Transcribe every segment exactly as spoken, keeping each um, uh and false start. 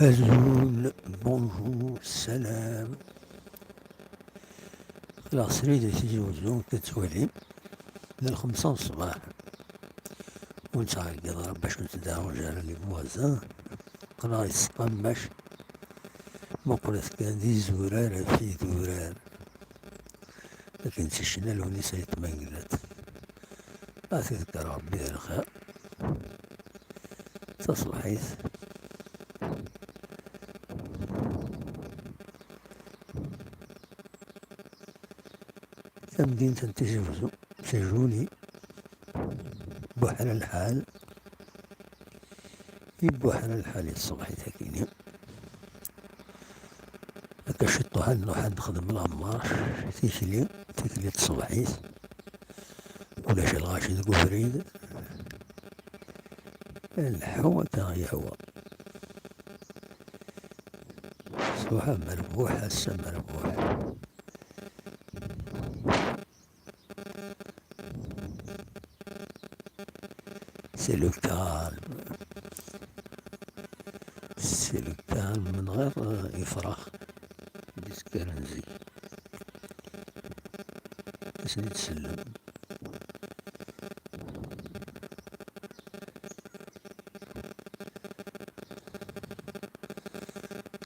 Azul, bonjour, salam. Aql-aɣ srid i Tizi Uzzu, tettwalim, d lxemsa n ṣṣbeḥ. Ur nettɛeggiḍ ara bac ur nettderruj ara les voisins. Aql-aɣ i tseqqammac, meqqret kan d izurar ɣef idurar. Akken d ticna lewnis ay tmanglat. Ad t-iḍegger Rebbi d lxir. Taṣebḥit. Tamdint n Tizi Wezzu, c'est joli. Buḥra lḥal. Ibuḥra lḥal i tṣebḥit akini. Akka ciṭuḥ ad nruḥ ad nexdem la marche, tikli, tikli n tṣebḥit. Ulac lɣaci deg ubrid. Nleḥḥu akka ɣ yehwa. Ṣṣbeḥ amerbuḥ, ass amerbuḥ. C'est le calme. C'est le calme من غير, آه، إفراح. D isekkaren zik. Ad sen-id-sellem.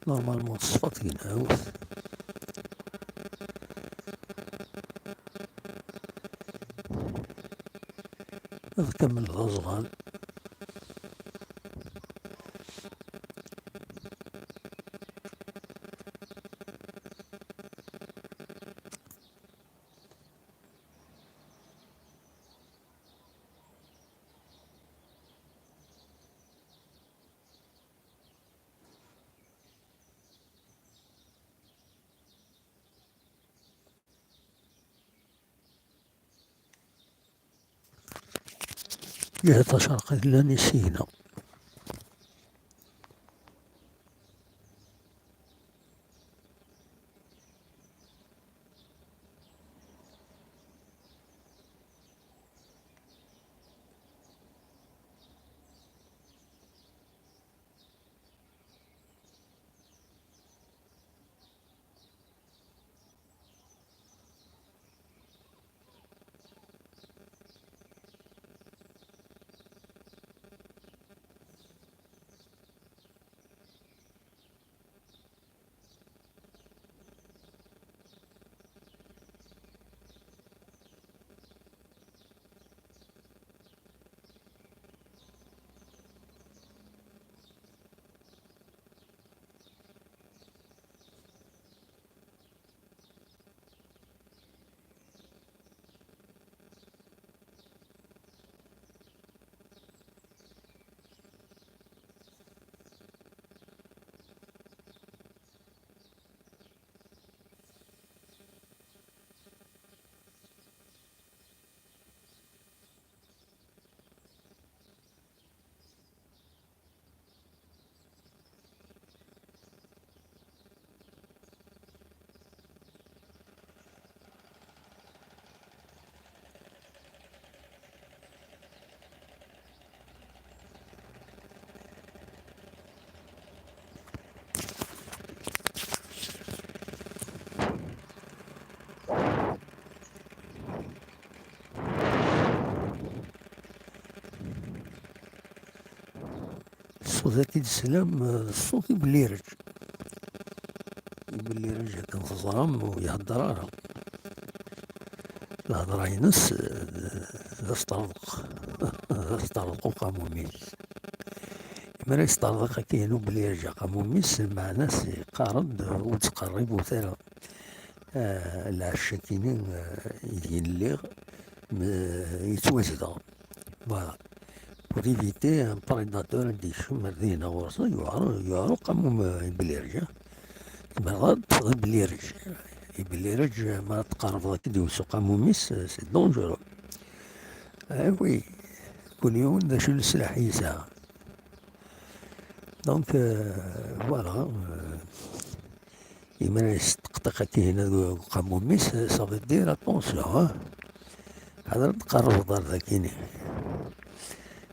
Normalement, ṣṣfat ginhawt. Ad kemmel d aẓɣal. Ihi tacerqit llan isigna. Ṣṣut-agi d sslam, eh, d ṣṣut ibellireǧ. Ibellireǧ akken teẓram ur ihedder ara. Lhedra-ines, eh, d asṭerḍeq. D asṭerḍeq uqamum-is. Mi ara yesṭerḍeq akken ubellireǧ aqamum-is, lmeɛna-s yeqqar-d ur ttqerribut ara. Ah, lɛecc-agi-nni, ah, ideg lliɣ, m-, yettwazdeɣ. Voilà. Pour éviter un prédateur ad d-yekcem ar dinna ɣur-s, yuɛer, yuɛer uqamum, ah, ibellireǧ. Tebɣiḍ ad teṭṭfeḍ ibellireǧ. Ibellireǧ, ma tqerrbeḍ akken d-iwes uqamum-is, c'est dangereux. Ah oui, kul yiwen d acu n leslaḥ yesɛa. Donc, euh, voilà, euh, imi ara yesṭeqṭiq akken deg uqamum-is, ça veut dire attention, hein. Ḥader ad tqerrbeḍ ar dakini.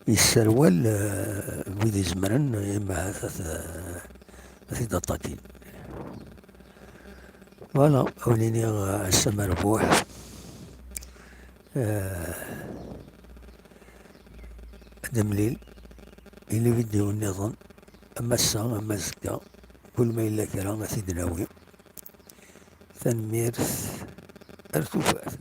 Yesserwal, euh, wid izemren, ima ahat ad, euh, tidaṭatin. Voilà, awen-iniɣ, eh, ass amerbuḥ. Eh, ad nemlil i les vidéos nniḍen, am ass-a, am azekka, kul ma yella kra ad t-id-nawi. Tanemmirt, ar tufat.